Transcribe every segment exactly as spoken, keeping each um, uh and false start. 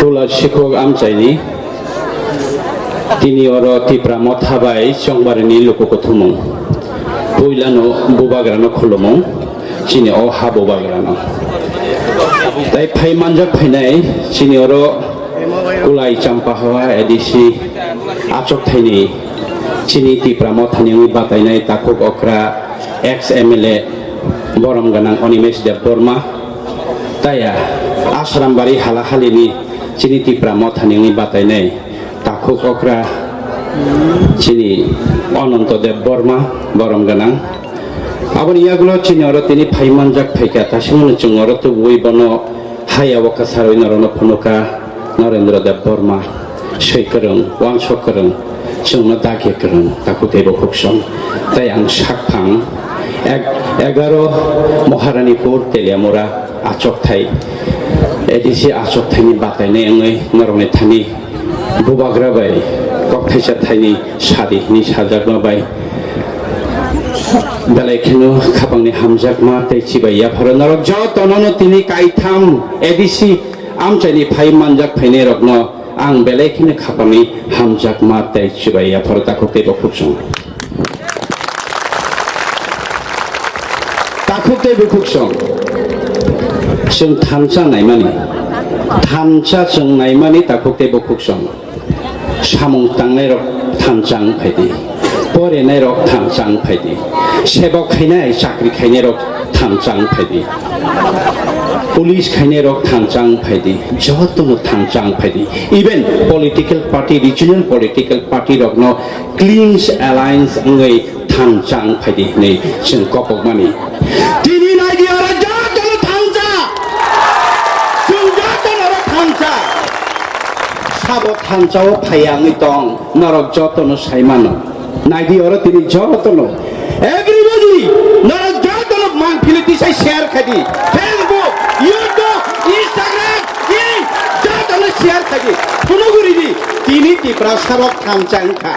Tula Sikhok amchaini tini oro Tipra Motha bai Chongbarini luku kuthumung. Puilano Bubagrano khulumung, chini o ha Bubagrano. Tai phai manjak phainai chini oro Kulai Champahawa A D C achok thaini chini Tipra Mothani wngwi batainai takhuk okra ex M L A borom gwnang Animesh Debbarma. Taya, Asrambari halahalini chini Tipra Mothani wngwi batainai takhuk okra chini Ananto Debbarma borom gwnang. Aboni yagulo chini oro tini phai manjak phaikha, tasimano chwng oro tubuwi bono haya o kwsarwi norokno phunuka Narendra Debbarma. Swi kwrwng, uansuk kwrwng, chwngno dakya kwrwng, takhuk tei bukhuk song. Tai ang sakphang ek-, egaro Maharanipur Teliamura achokthai, A D C achokthaini batainai wngwi norokni thani Bubagra bai kokthaisa thaini sadi hwnwi sajakma bai belai kheno khapangni hamjakma tei chibai yapharo norok jotono tini kaitham A D C amchaini phai manjak phainairokno ang belai kheno khapangni hamjakma tei chibai yapharo takhuk tei bukhuk song. Takhuk tei bukhuk song. Chwng thansa naimani. Thansa chwng naimani takhuk tei bukhuk song. Samung tangnairok thansa wng phaidi. Porenairok thansa wng phaidi. Sebok khainai, chakri khainairok thansa wng phaidi. Police khainairok thansa wng phaidi. Jotono thansa wng phaidi. Even political party, regional political party rokno clean alliance wngwi thansa wng phaidi hwnwi chwng kopokmani. Tini naidi oro jotono thansa. Chwng jotono oro thansa. Sabo thansa o phaiya wngwi tong, norok jotono saimano. Naidi oro tini jotono. Everybody, norok jotono mang philwi tisai share khaidi. Facebook, YouTube, Instagram, i jotono share khaidi. Phunuguridi, tini Tiprasa rok thansa wngkha.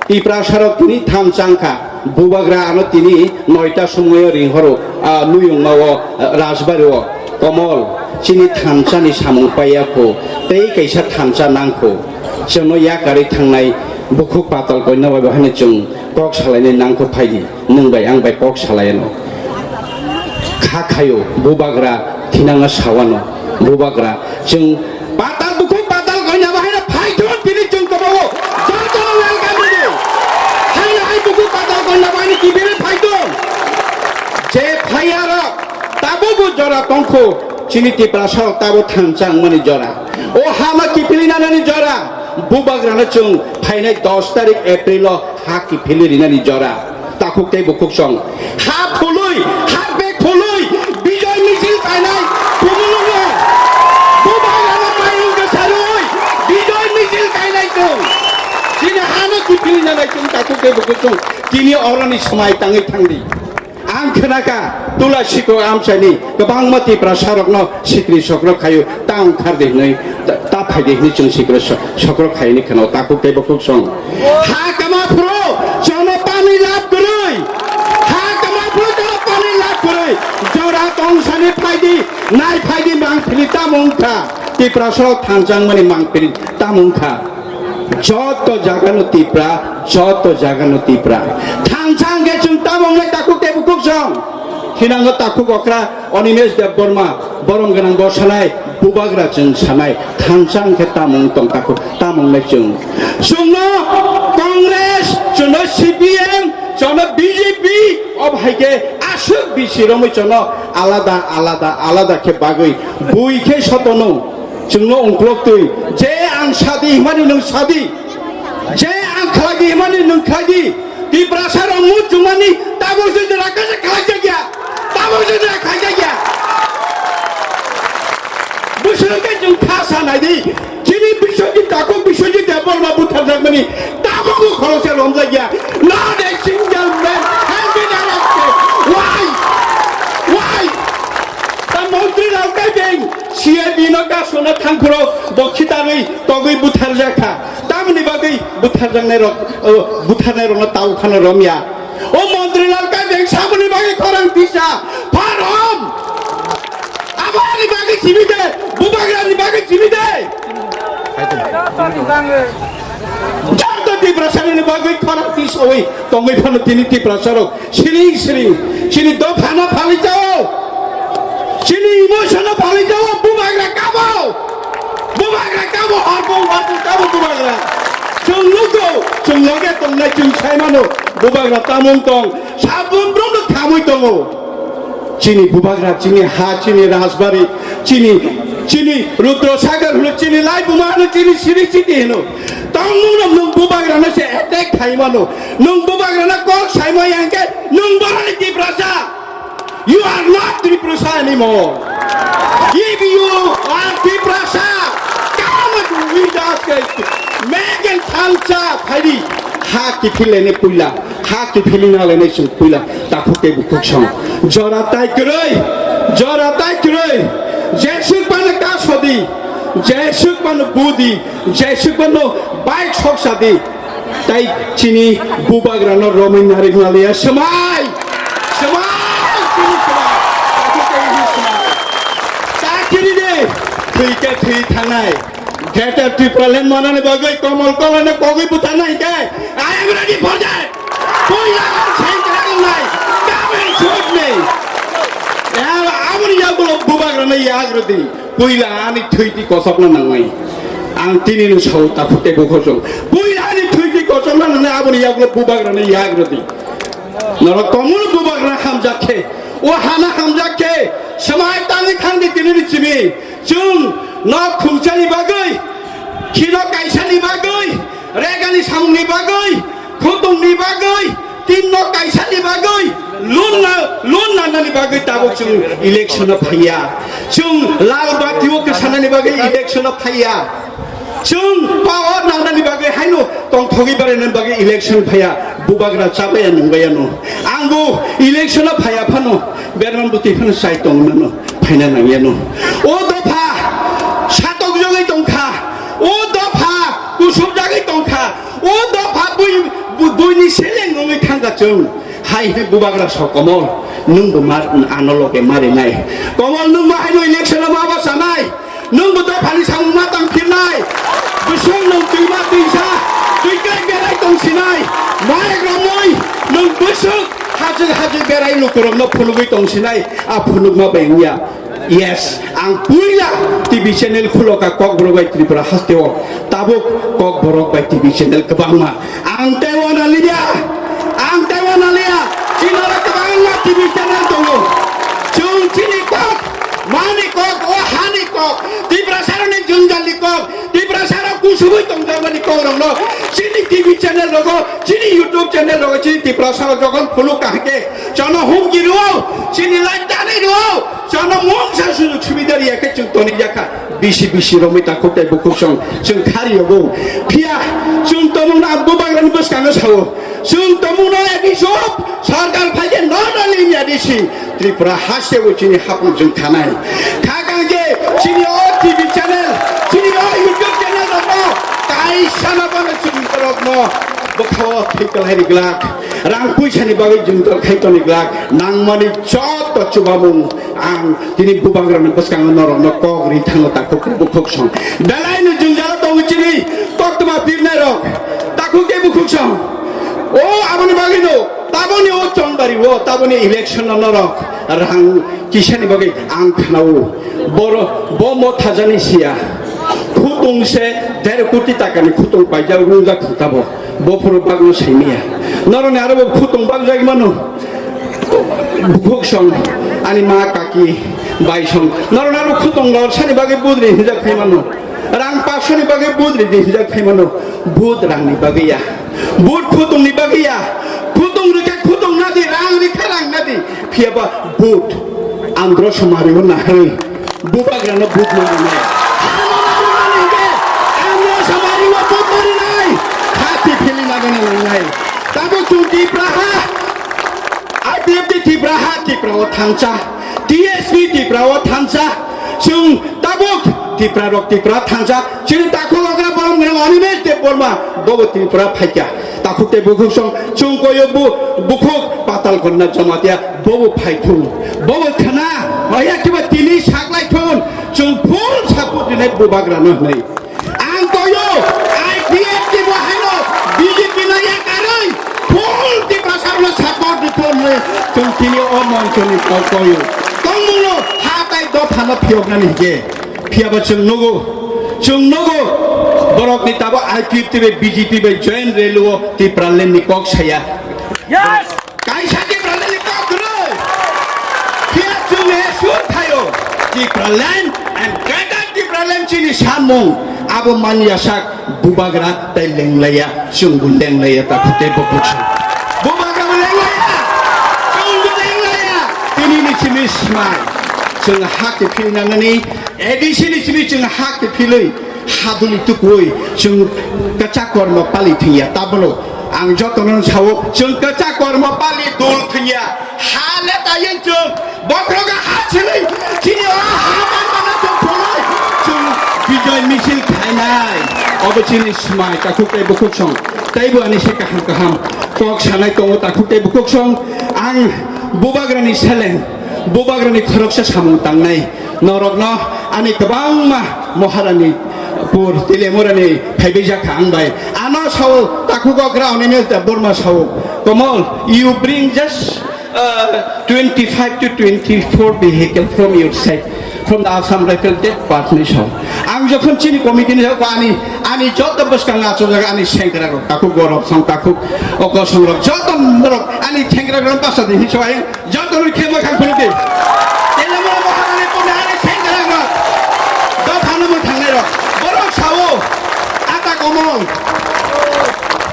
Tiprasa rok tini thansa wngkha. Bubagra ano tini noita somoio ringhoro, ah, Luyungma o, ah, Rajbari o. Komol, chini thansani samung paiya kho, tei kaisa thansa nang kho. Chwngno yakarwi thangnai bukhuk patal koina bai bahai no chwng kok salainai nang kho phaidi. Nwng bai ang bai kok salai ano. Kha khayo, Bubagra thinangno sawano, Bubagra chwng patal bukhuk patal koina bahai no phaithun tini chwng kobo o. Jotono welcome ridi. Haino hai bukhuk patal koina bahai no kibiri phaithun. Je phaiya rok, Tabukbo jora tongkho, chini Tiprasa rok tabo thansa wngmani jora. O hama kiphilwi nanani jora. Bubagrano chwng phainai dos tarik April o ha kiphilwi rinani jora. Takhuk tei bukhuk song. Ha phului, ha bek phului, bijoy misil kainai, tumulungo. Bubagrano mairung kwsarwi, bijoy misil kainai chwng. Chini hano kiphilwi nanai chwng takhuk tei bukhuk song. Tini oroni swmai tangwi thangdi. Ang khnakha, Tula Sikhok amchaini kwbangma Tiprasa rokno sikri sokrok khaio, ta wngkhardi hwnwi, ta, ta phaidi hwnwi chwng sikri so-, sokrok khaini khwnao takhuk tei bukhuk song. Ha kama phuru chwngno pani lab kwrwi, ha kama phuru chwngno pani lab kwrwi, jora tongsani phaidi, nai phaidi mangphili tamo wngkha, Tiprasa rok thansa wngmani mangphili tamo wngkha. Joto jagano Tipra, joto jagano Tipra. Thansa hwnkhe chwng tamo wngnai takhuk tei bukhuk song. Hinango takhuk okra Animesh Debbarma, borom gwnang bo sanai, Bubagra chwng sanai, thansa hwnkhe tamo wng tong takhuk, tamo wngnai chwng. Chwngno Congress, chwngno C P M, chwngno B J P, o bahai khe aswk bisi romwi chwngno alada, alada, alada khe bagwi bui khe sotono. Chwngno ungkloktwi, je ang sadi himani nwng sadi, je ang khlaidi himani nwng khlaidi, Tiprasa rok mut chumani tabuk se jora kaisa khlaijakya, tabuk se jora khlaijakya. Bwswk khe chwng kha sanaidi, chini Biswajit takhuk Biswajit Debbarma butharjakmani tabukbo khoroksa romjakya, not a single man has been arrested. Why? Why? Ta montri rok kai beng. C I D no kasona thangphuru bo khitarwi togwi butharjakha. Tamoni bagwi butharjaknairok, o, butharnairokno tao phano romya. O Montri Lal Kaibeng samoni bagwi khorang tisa pharom. Aboni bagwi simi de, Bubagrani bagwi simi de. Joto Tiprasani bagwi khorang tisawi tongwi phano tini Tiprasarok siring siring chini dophano phali jao, chini emotionno phali jao, bubagra kabo, bubagra kabo, horbo horbo kabo bubagra. Chwng nugo, chwng loge tongnai chwng sai mano, bubagra tamung tong, sabun brumno khamwi tongo. Chini bubagra, chini ha, chini rajbari, chini, chini Rudra Sagar hwno, chini laibuma hwno, chini siri chiti hwno. Tongmungno nwng bubagrano se attack khai mano. Nwng bubagrano kok sai maya hwnkhe nwng boroni Tiprasa. You are not Tiprasa anymore. If you are Tiprasa, come with us, make and thansa phaidi. Ha kiphilene puila. Ha kiphilina lene sung puila. Takhuk tei bukhuk song. Jora tai kwrwi. Jora tai kwrwi. Jesuk pano kasodi. Jesuk pano budi. Jesuk pano bike sok sadi. Tai chini bubagrano romwi narik naliya. Swmai. Swmai. Chini swmai. Takhuk tei bukhuk swmai. Chakiri de. Thwi khe thwi thangnai. Greater Tipraland manani bagwi Komol Kolano kogwi butharna hinkhe, I am ready for that. Puila ang sengkrak wngnai. Come and shoot me. Ya, aboni yagulo bubagrano yagrodi. Puila ani thwiti kosokna nangnai. Ang tinino sao takhuk tei bukhuk song. Puila ani thwiti kosokna nangnai aboni yagulo bubagrano yagrodi. Norok Komol bubagra hamjak khe, o hana hamjak khe, swmai tangwi thangdi tinini simi. Chwng nok khungchani bagwi, khino kaisani bagwi, regani samungni bagwi, khutungni bagwi, tin nok kaisani bagwi, loan na, loan nanani bagwi tabuk chwng election-o phaiya. Chwng lal bati-o kwsanani bagwi election-o phaiya. Chwng power nanani bagwi haino tongthogwi barainani bagwi election phaiya. Bubagra chabaya nungbaya no. Ang bo election-o phaiya phano, berman bwtwi phano chai tongmano. Phaina nangyano. O dopha satok jogwi tongkha. O dopha kusubjagwi tongkha. O dopha bui, bu-, buini seleng wngwi thangkha chwng. Hai hwnwi bubagra sok Komol, nwng bo mar, ano loge marinai. Komol, nwng bo haino election-o ma bachanai. Nwng bo dophani samung ma tangphirnai. Bwswk nwng twima twisa, twi kai berai tongsinai. Mairok romwi nwng bwswk hajwk hajwk berai lukurokno phunugwi tongsinai. A phunukma bai wngya. Yes, ang puila T V channel khuloka Kokborok bai Tripura hasteo. Tabuk Kokborok bai T V channel kwbangma. Ang tei wana liya, ang tei wana liya. Chinara kwbangma T V channel tongo. Chwng chini kok, mani kok, o hani kok, Tiprasaroni jwnjalni kok, Tiprasarok kusubui tongjakmani kokrokno chini T V channel rogo, chini YouTube channel rogo, chini Tiprasarok jokhon phunuk kahake, chono humki rwo, chini live tanwi rwo, chono mungsa sujug subida riyakhe chwng toni yakha, bisi bisi romwi takhuk tei bukhuk song chwng khari yogo. Phiya chwng tomungno ang bubagrani bwskango sao, chwng tomungno A D C sarkar phaikhe nono limya D C. Tripura hasteo chini hapung jwng thanai. Khakang je chini o T V channel, chini o YouTube channel rokno kaisa na bono chini borokno bwkhao thwi kwlai ri glak. Rang puisani bagwi jwng dol khai toni glak. Nangmani joto chubamung ang tini bubagrani bwskango norokno kok ri thango takhuk tei bukhuk song. Belaino jwngjalo tongo chini koktwma pirnai rok takhuk tei bukhuk song. O aboni bagwino taboni o chongbari o taboni election no norok rang kisani bagwi ang khnao. Boro bo mo thajani siya. Khutung se der koti takani khutung paijak wngjak tabo. Bo phuru bagno saimiya. Noroni aro bo khutung bagjak mano. Bukhuk song ani ma kaki bai song. Noroni aro khutung lor sani bagwi budri hinjak khai mano. Rang pasoni bagwi budri di hinjak khai mano. Bud rangni bagwi ya. Bud khutungni bagwi ya. Khutung rikha khutung nadi, rang rikha rang nadi. Phiya ba bud. Andro somari o nahai. Bubagrano bud mari nai. Ano mari mani hingke, andro somari o bud mari nai. Khati phili nagani nangnai. Tabo chwng Tipraha. I P F T Tipraha, Tipra o thansa. T S P Tipra o thansa. Chwng tabuk Tipra rok Tipra thansa. Chini takhuk okra borom gwnang Animesh Debbarma, bobo Tripura phaikya. Takhuk tei bukhuk song chwng koyo bu-, bukhuk Patal Kanya Jamatia, bobo phaithung. Bobo khna, oya kiba tini saklai thun, chwng full support rinai bubagrano hwnwi. Ang to Chwng tini o monchoni kok koyo. Tongmungno ha tai dophano phiyoknani hige. Phiyaba chwng nugo. Chwng nugo. Borokni tabo I P F T bai B J P bai joint rally o Tipraland ni kok saya. Yes! Kaisa Tipraland ni kok kwrwi. Phiya chwng he sur thaio. Tipraland and greater Tipraland chini samung. Abo manya sak. Bubagra tei lenglaiya, chwngbo lenglaiya, takhuk tei bukhuk song. Bubagrabo lenglaiya, chwngbo lenglaiya. Tinini simi smai, chwng ha kiphilwi nangnani, A D C ni simi chwng ha kiphilwi, haduli tukuwi, chwng kwchak kormo pali thwngya. Tabono ang jotono sao, chwng kwchak kormo pali dul thwngya. Ha le tayeng chwng, bokhrogo ha chili, chini o ha man mana chwng thunai, chwng bijoy misil khainai. Obo chini smai takhuk tei bukhuk song. Teibo ani se kaham kaham kok sanai tongo takhuk tei bukhuk song. Ang bubagrani seleng, bubagrani khoroksa samung tangnai. Norokno ani kwbangma Maharani pur Telemurani phaibai jakha ang bai. Ano sao takhuk okra onine Borma sao. Komol, you bring just uh, twenty-five to twenty-four vehicle from your side, from the Assam Rifle Department. Ang jokhon chini committee ni jokhon ani, ani joto bwskang achuk jaga ani sengkrak rok, takhuk gorok song, takhuk okosong rok, joto rok ani sengkrak rok basa di hiso ayang joto rok khema khang phuluk di. Tele mo mo harani pune ani sengkrak rok. Dophano mo thangnai rok. Borok sao, ata komol.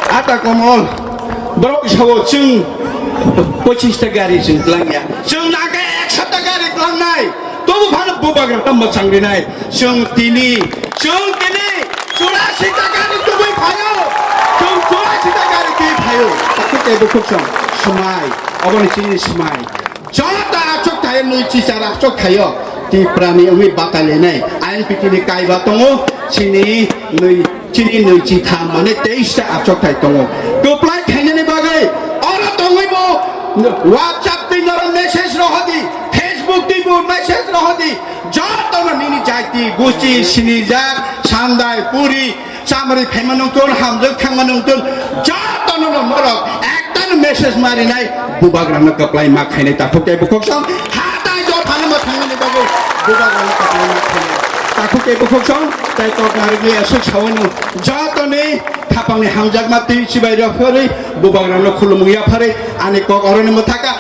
Ata komol. Borok sao chwng pochis ta gari chwng tlangya. Chwng nangkhe ekso ta gari tlangnai. Tobo phano bubagra ta mwchang rinai. Chwng tini, chwng tini churasi ta gari tubui phaio. Chwng churasi ta gari tubui phaio. Takhuk tei bukhuk song. Smai. Oboni chini smai. Joto achuk thaio, nui chichar achuk thaio. Tiprani wngwi batai lainai. I N P T ni kaiba tongo. Chini nui Chini nui chitham mane teis ta achokthai tongo. Kwplai khainani bagwi oro tongwi bo WhatsApp twi norok message rohodi, Facebook twi bo message rohodi. Jotono nini jati, gusti, sinijak, sandai, puri, chamari phaima nungtun, hamjak thangma nungtun, jotono no norok ekta no message marinai bubagrano kwplai ma khainai takhuk tei bukhuk song hatai jotono ma thangnani bagwi bubagrano kwplai ma khainai takhuk tei bukhuk song. Tai kok narwkni aswk sawano jotoni khapangni hamjakma twi chibai rw pharwi bubagrano khulumung yapharwi ani kok oroni mwthaka